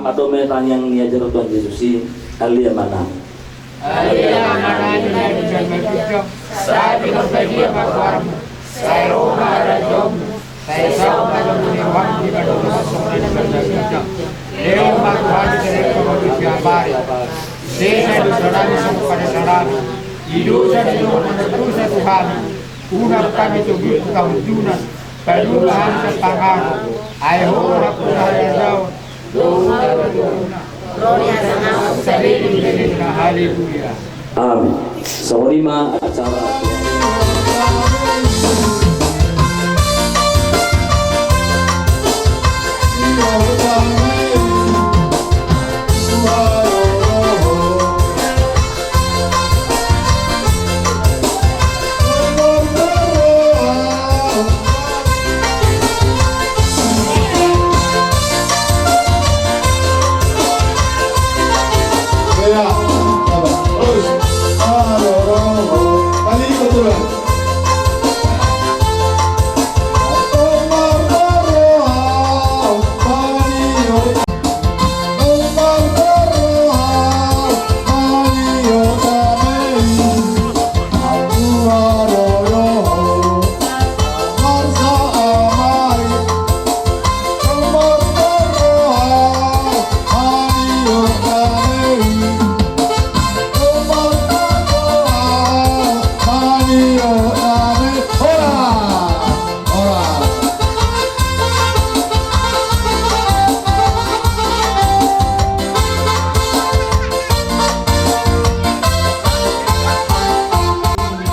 Adong ma tangiang ni ajar Tuhan Jesus i. Ale Amanami. Ale Amanami na di banua ginjang, sai pinarbadia ma goarmu, sai ro ma harajaonmu, sai saut ma lomo ni roham di banua ginjang songon na di banua ginjang. Lehon ma tu hami sadari on hangoluan siapari. Sesa dosanami songon panesanami di dosa ni dongan na mardosa tu hami. Unang hami togihon tu hahundunan. Palua ma hami sian pangago. Ai Ho do hampuna, harajaon, dohot haporseaon, ro di hasangapon saleleng ni lelengna. Haleluya. Amin. Songon i ma acara.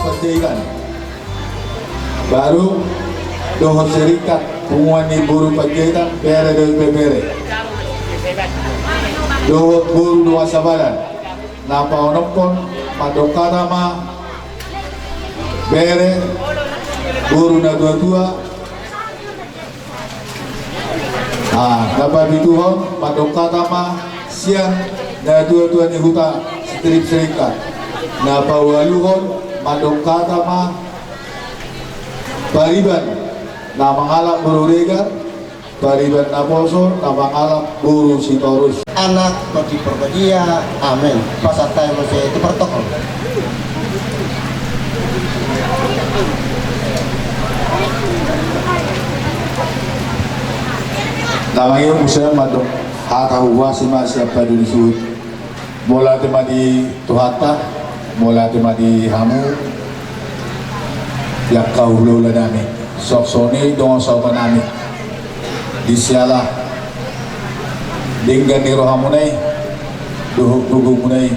Panjaitan. Baru dohot sirikkat, punguan ni boru Panjaitan, bere dohot ibebere. Dohot boru Dongan Sabalan. Na paonomhon, mandok hata ma bere, boru natuatua. Ah, na papituhon, mandok hata ma sian natuatua ni huta Sitorus, sirikkat. Na paualuhon, mandok hata ma pariban na mangalap boru Regar, pariban naposo na mangalap boru Sitorus. Anak, Tondi Parbadia. Amen. Pasahat hami muse tu protokol. Na mangihut muse mandok hata huhuasi ma sian padu ni suhut. Mauliate ma di Tuhanta, mauliate ma di hamu, di angka hulahula nami, suang songon i dongan sahuta nami. Di siala denggan ni rohamuna i dohot gogomuna i,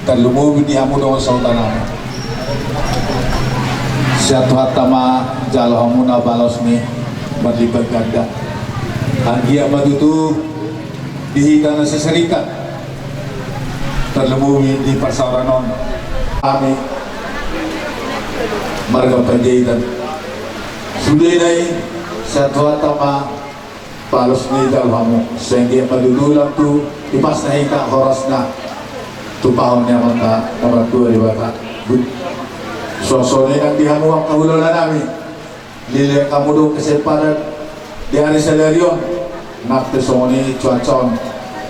tarlumobi di hamu dongan sahuta nami. Sian Tuhanta ma jalo hamuna balos ni marlipat ganda. Anggiat ma tutu di hita na sasirikkat, tarlumobi di parsaoran on, hami marga Panjaitan. Sudena i, sian Tuhanta ma balos ni jalo hamu. Sai anggiat ma tutu lam tu hipasna hita horasna, tu paon ni Amanta na martua Debata. Suang songon i nang di hamu angka hulahula nami. Dilehon hamu do kesempatan di ari sadari on, nang pe songon i cuaca on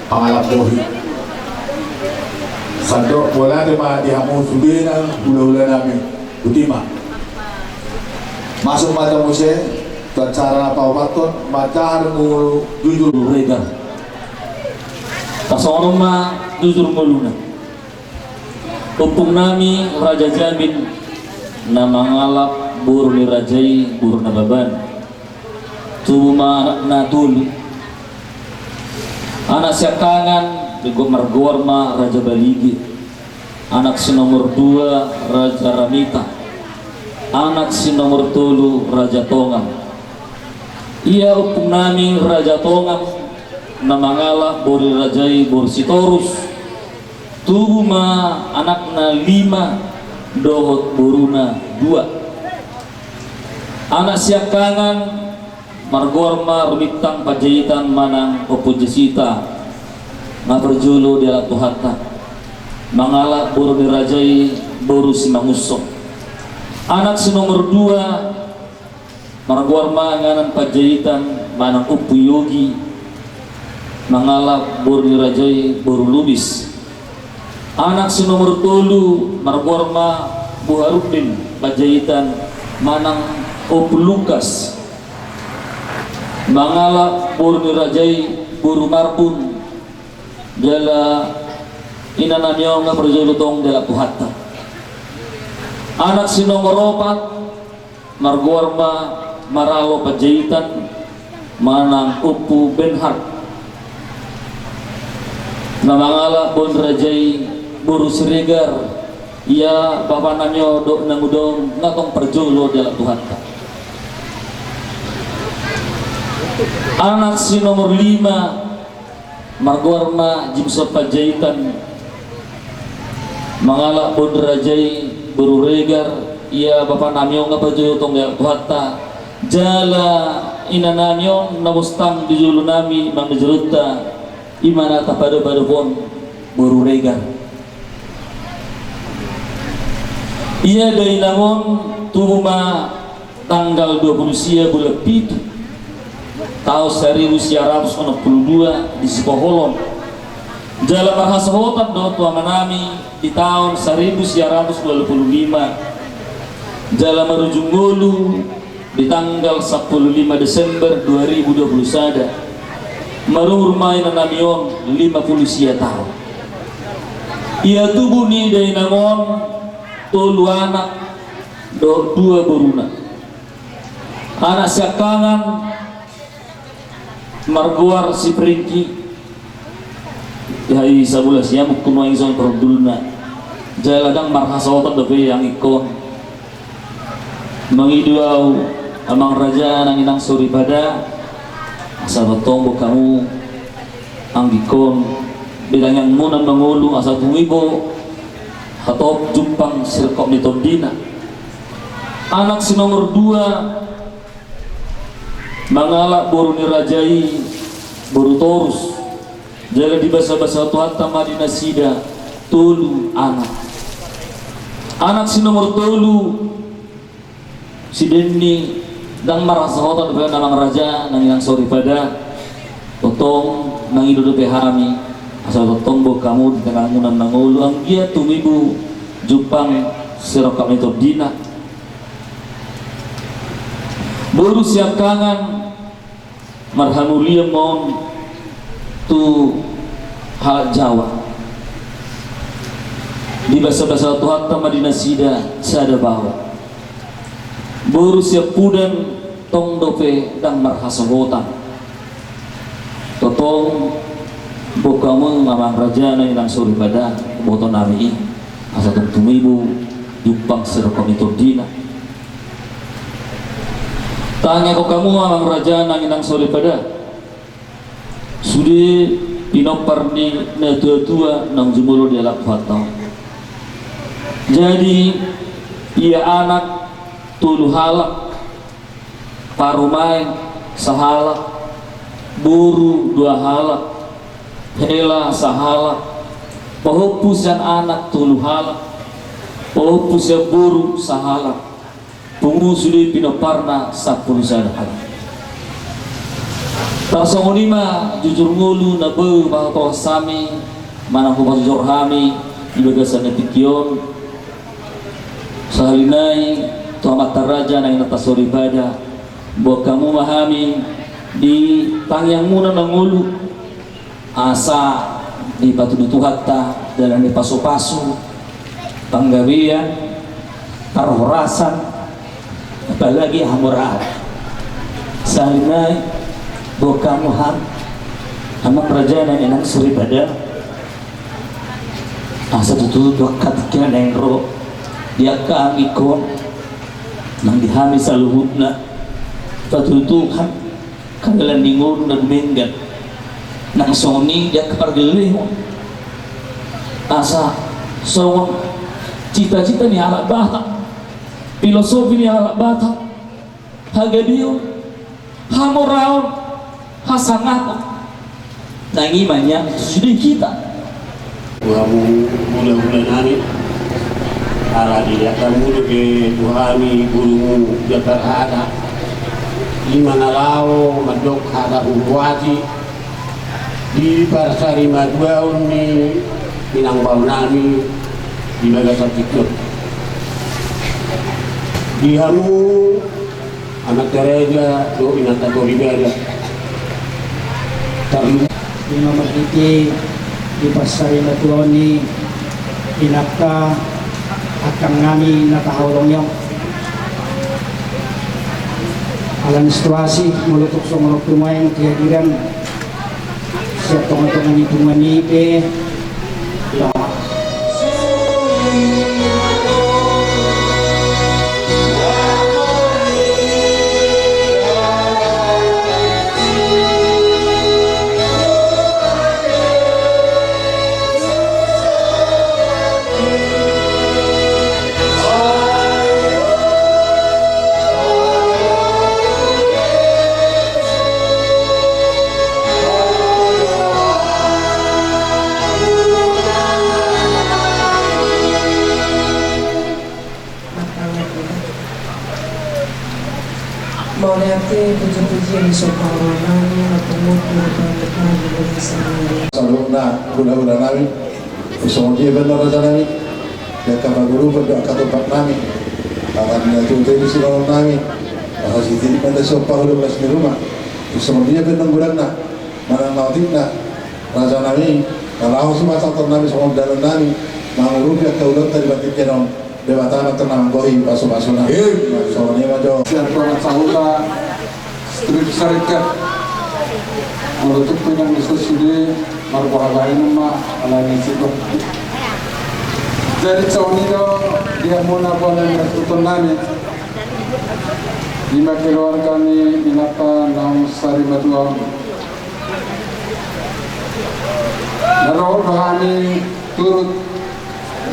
pangalap bohi. Sandok mauliate ma di hamu sudena hulahula nami. Botima. Masuk ma hita muse tu acara na paopathon, mandahar ngolu jujur. Regar. Pasongonon ma jujur ngoluna. Ompung nami Raja Jamin na mangalap boru ni raja i, boru Nababan. Tubu ma anakna tolu. Anak siangkangan, margoar ma Raja Balige. Anak si nomor dua Raja Ramita. Anak si nomor tolu Raja Tongam. Ia ompung nami Raja Tongam na mangalap boru ni raja i, boru Sitorus. Tubu ma anakna lima dohot boruna dua. Anak siangkangan, margoar ma Rumintang Panjaitan manang Ompu Jesita. Na parjolo dialap Tuhanta, mangalap boru ni raja i, boru Simangunsong. Anak si nomor dua, margoar ma Anganan Panjaitan manang Ompu Yogi. Mangalap boru ni raja i boru Lubis. Anak si nomor tolu margoar ma Boharudin Panjaitan manang Ompu Lukas. Mangalap boru ni raja i boru Marbun. Jala inanami on nga parjolo tong dialap Tuhanta. Anak si nomor opat margoar ma Maralo Panjaitan manang Ompu Benhart. Na mangalap boru ni raja i boru Siregar, ia bapanami on dohot nanguda on nga tong parjolo dialap Tuhanta. Anak si nomor lima margoar ma Jimson Panjaitan, mangalap boru ni raja i boru Regar, ia bapanami on nga parjolo tong dialap Tuhanta. Jala inanami on na bostang di jolonami mangajarhonta, i ma na tapadopadophon boru Regar. Ia dainang on tubu ma tanggal dua pulu sia bulan pitu taon saribu sia ratus onom pulu dua di Sipoholon. Jala marhasohotan do tu amanami di taon saribu sia ratus dua pulu lima. Jala marujung ngolu di tanggal sampulu lima Desember dua ribu dua pulu sada. Marumur ma inanami on lima pulu sia taon. Ia tubu ni dainang on tolu anak dohot dua boruna. Anak siangkangan margoar si Pringki. Ia i sabola siamukku nuaeng songon parhundulna. Jala ndang marhasohotan dope anggikon. Mangido au amang raja nang inang soripada, asa tongtong boan hamu anggikon, di tangiangmuna mangolu asa tumibo hatop jumpang sirongkap ni tondina. Anak si nomor dua mangalap boru ni raja i boru Torus. Jala dibasabasa Tuhanta ma di nasida tolu anak. Anak si nomor tolu si Denny, ndang marhasohotan dope amang raja nang inang soripada. Tongtong mangido dope hami asa tongtong boan hamu di tangiangmuna mangolu anggiat tumibo jumpang sirongkap ni tondina. Boru siangkangan marhamulian ma on tu halak Jawa. Dibasabasa Tuhanta ma di nasida sada baoa. Boru siampudan tong dope ndang marhasohotan. Tongtong boan hamu amang raja nang inang soripada, botoonami i asa tong tumibo jumpang sirongkap ni tondina. Tangiangkon hamu amang raja nang inang soripada, sude pinompar ni natuatua naung jumolo dialap Tuhanta on. Jadi ia anak tolu halak, parumaen sahalak, boru dua halak, hela sahalak, pahompu sian anak tolu halak, pahompu sian boru sahalak, pungu sude pinomparna sampulu sada halak. Tarsongon i ma jujur ngolu na boi hupasahat hami manang hupajujur hami di bagasan na tingki on. Sahali nai tu amanta raja nang inanta soripada, boan hamu ma hami di tangiangmuna mangolu, asa dipatudu Tuhanta dalan ni pasupasu, panggabean, parhorasan, apalagi hamoraon. Sahali nai boan hamu hami amang raja nang inang soripada, asa tutu tu angka tingki na naeng ro di angka anggikon nang di hami saluhutna, patuduhon hami hangoluan ni ngolu na dumenggan nang songon i di angka pargellengon. Asa songon cita-cita ni halak Batak, filosofi ni halak Batak, hagabeon, hamoraon, hasangaton. Nang i ma nian tu sude hita. Tu hamu hulahula nami, ala dilean hamu dope tu hami borumu Jambar Hata, i ma na laho mandok hata huhuati. Di parsari matuaon ni inang bao nami di bagasan tingki on. Di hamu amanta raja dohot inanta paribada. Tarlumobi ma marhite di parsari matuaon ni inanta angkang nami na tahaholongi on. Ala ni situasi molo tung songon on pe nuaeng kehadiran sian tonga-tonga ni punguan i pe. Mauliate, puji-pujian di sopa roha nami, na pungut, pungut, pungut, pungut, pungut, pungut, pungut. Saluhutna hula-hula nami, songon dia pe annon raja nami, di angka pagurupon dohot angka tombak nami, manang na tutu di sirohon nami, masa sititi manda siompa hula-hula si rumah, songon dia pe annon godangna, manang na otikna, raja nami, na laho sumasator nami songon dalan nami, mangurupi angka ulaonta di bagasan tingki on. Debata ma antong na manggohi pasu-pasuna. Songon i ma jo. Sian tongan sahuta, strip sarikat. Molo tung pe nang di sude, marboha bahenon ma, ala ni sitong. Jadi songon i do, di hamuna bola ni hasuhuton nami. Ima keluarga ni inanta naung sari matua. Na ro do hami turut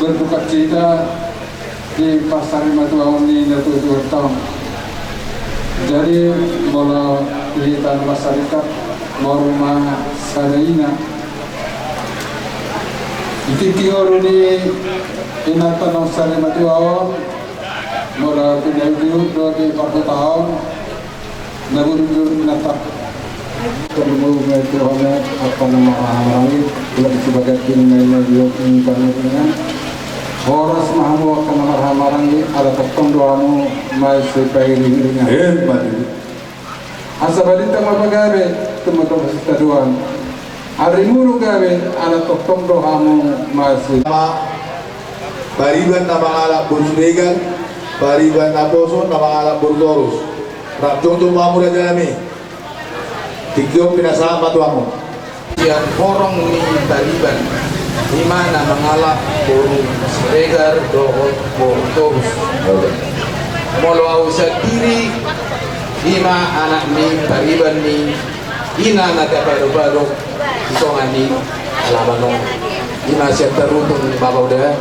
berduka cita di parsari matuaon ni natuatuanta on. Jadi molo di hita na marsarikat, molo ma sada ina. Di tingki ngolu ni inanta naung sari matua on, molo pinaihut-ihut do di parhutaon, na burju-burju na tap. Tarlumobi ma di rohana angka na marhahamaranggi, ula di sibagas ini na ina di hot ni pangiringan. Horas ma hamu angka na marhahamaranggi, ala tongtong do hamu mansai pangiring-iringan. Emma tutu. Asa balintang ma pagabe, tumundalhon sitadoan. Ari muru gabe, ala tongtong do hamu mansai. Pariban na mangalap boru Siregar, pariban naposo na mangalap boru Torus. Rap jongjong ma hamu raja nami. Tingki on pinasahat ma tu hamu. Sian horong ni pariban, ima na mangalap boru Siregar dohot boru Torus. Molo au sandiri, ima anak ni pariban ni ina na tapado-pado di tonga ni alaman on. Ima sian Tarutung ma au da.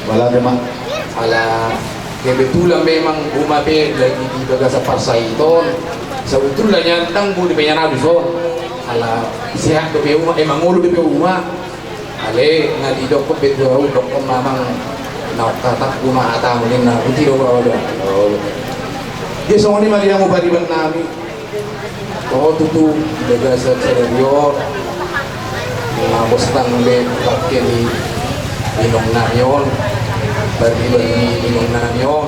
Mauliate ma. Ala kebetulan memang uma pe lagi di bagasan parsahit on. Sabotulna nian ndang boi dope nian alu dison. Ala sehat dope uma, e, mangolu dope uma. Ale nga didokkon pe tu au, dokkon ma amang, na hatangku ma hatamu ninna, uti do au da. Jadi songon i ma di hamu pariban nami. Toho tutu, di bagasan sadari on, nga bostang be pake di inong nami on, pariban ni inong nami on.